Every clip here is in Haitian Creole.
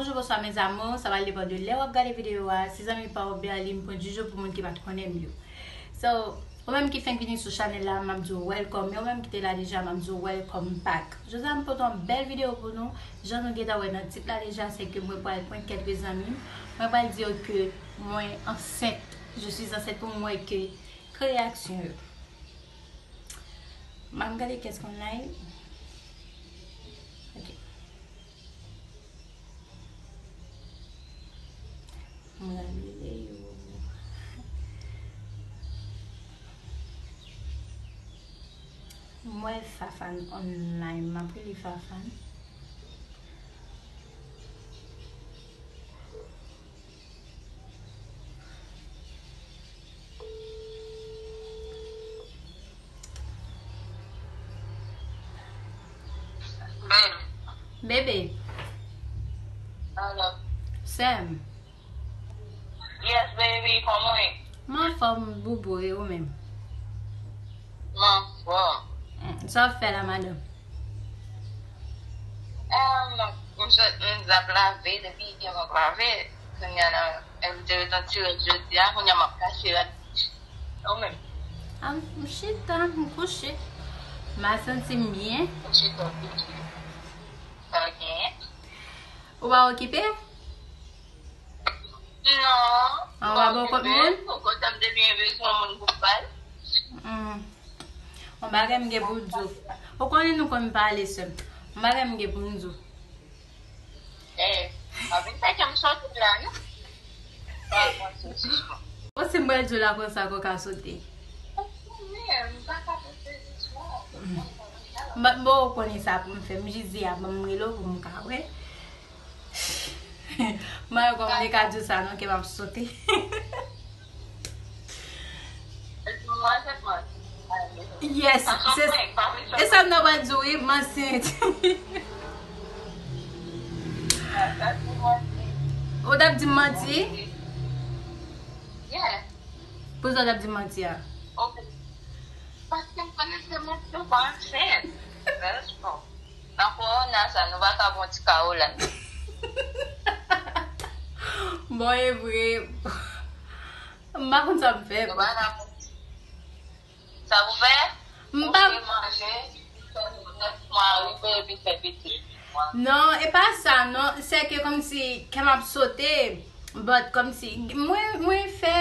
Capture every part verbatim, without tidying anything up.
Bonjou, bonswa mes amours, sa va depann de lè w ap gade videyo a. Se zanmi pa w Berline Point Jojo pou moun ki pa t konnen m yo. So, ou menm ki fenk vini sou chanèl la, m ap di w welcome. Men ou menm ki te la deja, m ap di w welcome back. Jodi a m pote yon bèl videyo pou nou. Jan nou gentan wè nan tit la deja, se ke mwen pral prank kèlke zanmi m. Mwen pral di yo ke mwen ansent. Je suis enceinte pou m wè ke ki reyaksyon yo. M ap gade kès konn live. Ok. M pral rele yo. M wè Fafane online. M ap rele Fafane. Baby. Bebe. Hello. Sè m. Yes, baby, kòman w ye? M anfòm, boubou, e ou menm? M anfòm. Mm, sa w ap fè la, madanm? Em, m sot, m t ap lave, depi yè m ap lave. Kounye a la, m te ret yon ti rès jodi a, kounye a m ap kache rad. Ou menm? Ah, m chita, m kouche. M a santi m byen. Ou chita, ou kouche. Sa w genyen? Ou pa okipe? Non. Ah, w pa okipe. Ou pa ba w kòb moun? Ou kontan m te byen bezwen moun pou m pale? Hmm. Yon bagay m gen pou m di w. Ou konnen nou konn pale, sè m. Yon bagay m gen pou m di w. Eh, pa vin fè kè m sote la, non. Pa pran sou sisman. Bon, si m pral di w la konsa, ke w ka sote. M pa ka pran sou sisman. M pa, bon, ou konnen sa pou m fè. M jis di a, ban m rele w pou m ka wè. Mwen, kòm m te ka di w sa, non, ke m ap sote. Yes, se, e sa m nan pral di w, wi, m ansent. Ou t ap di m manti? Poukisa w t ap di m manti a? Paske m konnen se manti, ou pa ansent. Nan kowona sa, nou pa ka pran ti kawo la. Bon, e vre. M pa konn sa m fè. Nou pa ka pran ti Sa pou fè? M pa kouche, manje, fè nèf mwa, rive epi fè pitit. Non, e pa sa, non. Se ke kòmsi kè m ap sote, but kòmsi, mwen, mwen fè,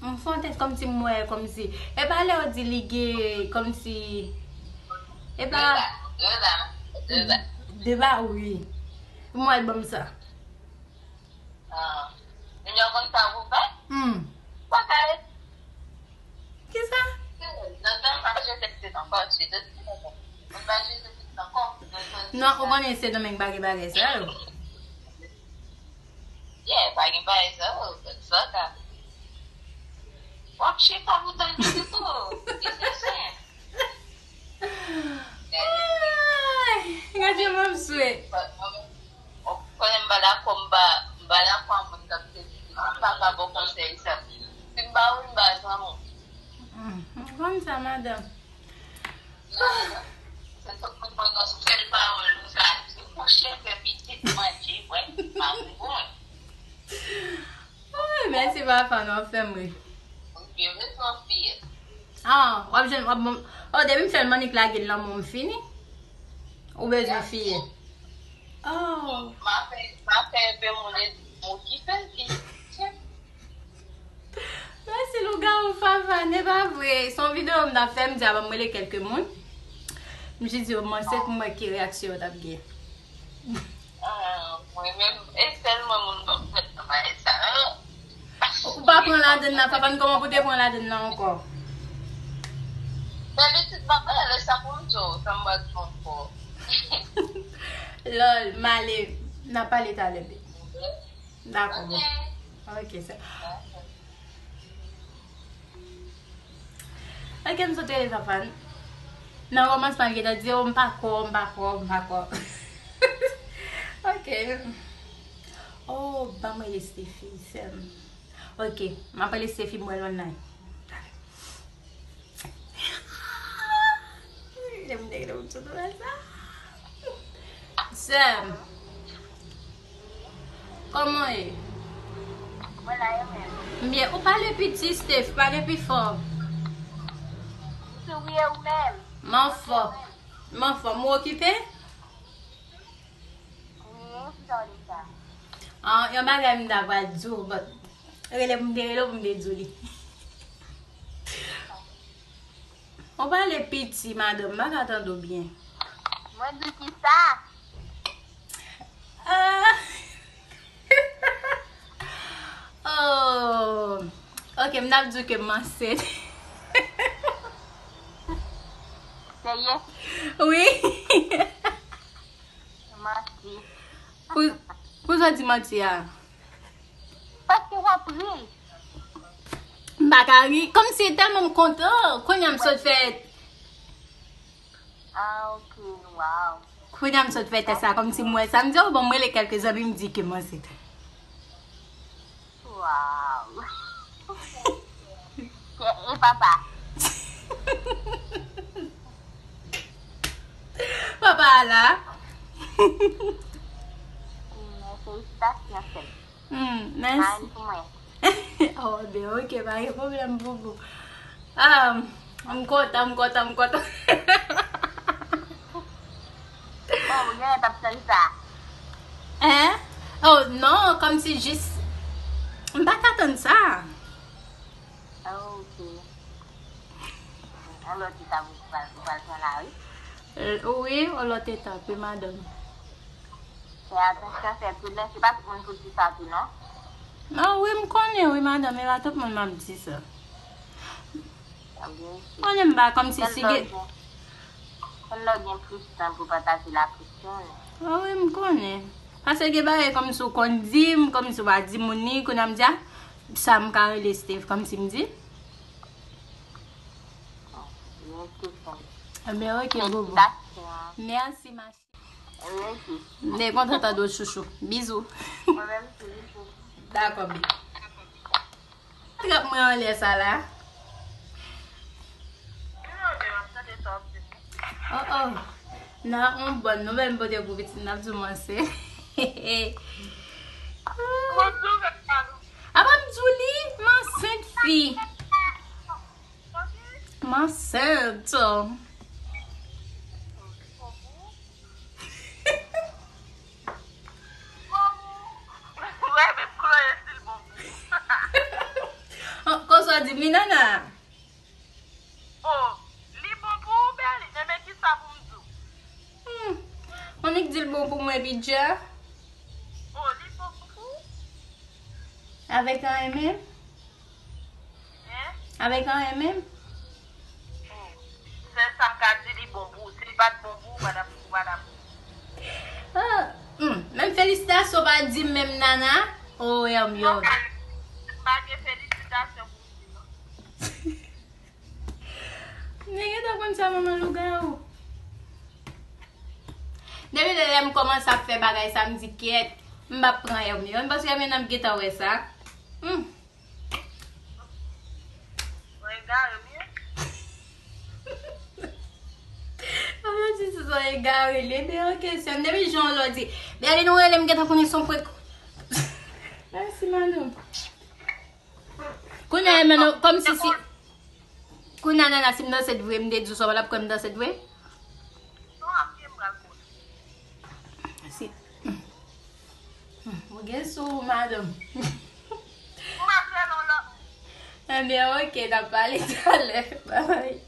m fè yon tès kòmsi m wè, kòmsi. E pa lè yo di li gen, kòmsi, e pa. De ba, de ba. De ba, wi. M wè l ban m sa. Ah. Moun yo konn sa pou fè? Hmm. Pa ka ret. Kisa? Nan tan m pa jete pitit ankò, se de moun pa jete pitit ankò. Non, ou konnen se Domeng pa gen bagay sa yo. Yeah, pa gen bagay sa yo. Sa ka. W ap chita pou tann pitit ou. Ki se sen. Ay, gade jan m ap swe. Konnen m pa dakò, m pa, m pa dakò a moun k ap te di m pa ka ba w konsèy sa. Si m ba ou l, m ba zanmi w. Hmm, m konn sa, madanm. Se tout moun konn yon sèl pawòl ou sa di, kouche, fè pitit, manje, bwè, pa pou bon. Ay, mèsi, papa, non, fè m ri. Ou byen bezwen fiyèt. Ah, w ap jwenn, w ap bon. Oh, depi m fè l mannik lage l nan men w, m fini. Ou bezwen fiyèt. Oh. M a fè, m a fè enpe moun ede m okipe l, ki Mèsi, lougawou Fafane, e pa vre. Se yon videyo m t ap fè, m di a ban m rele kèlke moun. M jis di yo m ansent pou m wè ki reyaksyon yo t ap gen. Ah, mwen menm, e sèl mwen moun mwen fèt nan bagay sa yo. Ou pa pran ladann nan, Fafane, kòman pou te pran ladann nan ankò? Dabitid, m ap rele sa pou m di w, sa m pral di w ankò. Lòl, m ale, n a pale talè, baby. Dakò, bon. Ok, sè. Ok, m sot rele Fafane. Nan kòmansman, l gentan di, "Oh, m pa kwè w, m pa kwè w, m pa kwè w." Ok. Oh, ban m rele Steffi, sè m. Ok, m ap rele Steffi, m wè l online. Lè m te gen pou m sot wè sa. Sè m, Kòman w ye? Mwen la, e menm? M byen. Ou pale piti, Steph, pale pi fò. M sou wi, e ou menm? M anfòm. M anfòm. Ou okipe? Wi, ki jan w di sa? Ah, yon bagay m ta pral di w, but rele pou m te rele w pou m te di w li. Ou pale piti, madanm, m pa ka tande w byen. Mwen di w ki sa? Ah. Oh. Ok, m t ap di w ke m ansent. Serye? Wi. Manti. Pou, pou sa w di manti a? Paske w ap ri. M pa ka ri. Kòmsi tèlman m kontan. Kounye a m sot fè. Ah, ok, wow. Kounye a m sot fè tès la, kòmsi m wè sa. M di, oh, bon, m rele kèlke zanmi, m di ke m ansent. Wow. E papa? Papa a la. Felisitasyon, sè m. Hmm, mèsi. Mari pou mwen. Oh, ben, ok, pa gen pwoblèm, boubou. Ah, m kontan, m kontan, m kontan. Bon, ou genlè t ap tann sa. Hein? Oh, non, kòmsi jis, m pa ka tann sa. Ah, ok. Yon lòt etap ou pral, ou pral pran la, wi. Euh, wi, yon lòt etap, wi, madanm. Fè atansyon, fè pridans, se pa tout moun pou di sa tou, non. Ah, wi, m konnen, wi, madanm, e pa tout moun m ap di sa. Konnen m pa kòmsi si gen. Konn lè w gen plis tan pou pataje laprès yo. Ah, wi, m konnen. Paske gen bagay kòmsi w konn di m, kòmsi w pa di moun li, kounye a m di, ah, sa m ka rele Steph, kòmsi m di. Ebyen, ok, bobo. Mèsi, ma chérie. M te kontan tande w, chouchou. Bizou. Mwen menm tou, bizou. Dakò, baby. Trap mwen anlè sa la. Oh, oh. Nan yon bòn nouvèl m pote pou pitit, n ap di w m ansent. Apa m di w li, m ansent, fi. M ansent. Wè, menm Chloé, si l bon pou ou. Konsa w di m li, Nana? Oh, li bon pou ou, Berline? Enben, ki sa pou m di w? Hmm. Annik di l bon pou mwen, bidjè. Oh, li bon pou ou? Avèk anyen menm? Hein? Avèk anyen menm? Oh, sèl sa m ka di, li bon pou ou. Si li pa t bon pou ou, ou pa t ap, ou pa t ap. Ah, hmm. Menm felisitasyon pa di m menm, Nana. Oh, Hermione. M pa gen felisitasyon pou ou, non. Nèg gentan konn sa, manman lougawou. Depi lè m kòmanse ap fè bagay sa, m di kyèt, m p ap pran Hermione, paske Hermione ap gentan wè sa. Hmm. Mwen egare m ye. Mwen di se sa egare, li de an kesyon. Depi jan w lò di, Berline, ou rele m, gentan konnen se yon prank. Mèsi, Manu. Kounye a, men nou, kòmsi si, kounye a, Nana, si m danse t vre, m te di w sa, w pa t ap kwè m danse t vre? Non, ap gen m pral konnen. Si. Ou gen sou ou, madanm. M ap rele w lòt. Ebyen, ok, n ap pale talè. Bye.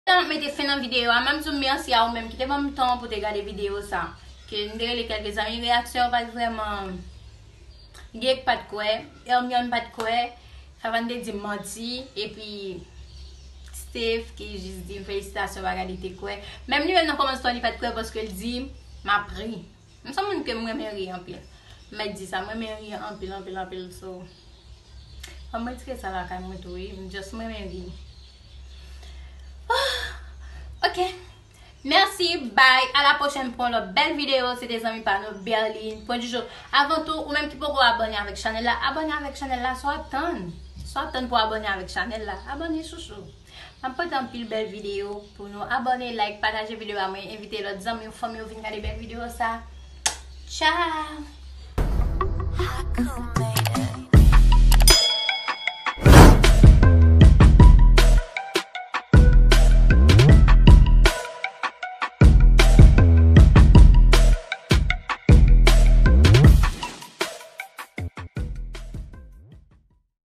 Tan m ap mete fen nan videyo a, m ap di w mèsi a ou menm ki te ban m tan pou te gade videyo sa. Ke m te rele kèlke zanmi, reyaksyon yo pa t vrèman. Gen k pa t kwè, Hermione pa t kwè, Favane te di m manti, epi Steph ki jis di m felisitasyon, bagay li te kwè. Menm li menm nan kòmansman li pa t kwè paske l di m ap ri. M se yon moun ke m renmen ri anpil. M mèt di sa, m renmen ri anpil, anpil, anpil, so. Fò m retire sa lakay mwen tou, wi. M just, m renmen ri. Ah, ok. Mèsi, bye. A la pwochèn pou yon lòt bèl videyo. Se te zanmi pa nou, Berline, Point du Jour. Avan tou, ou menm ki poko abòne avèk chanèl la, abòne avèk chanèl la, sa w ap tann? Sa w ap tann pou abòne avèk chanèl la? Abòne, chouchou. M ap pote anpil bèl videyo pou nou. Abòne, like, pataje videyo a mwen, envite lòt zanmi w, fanmi w vin gade bèl videyo sa. Tchao!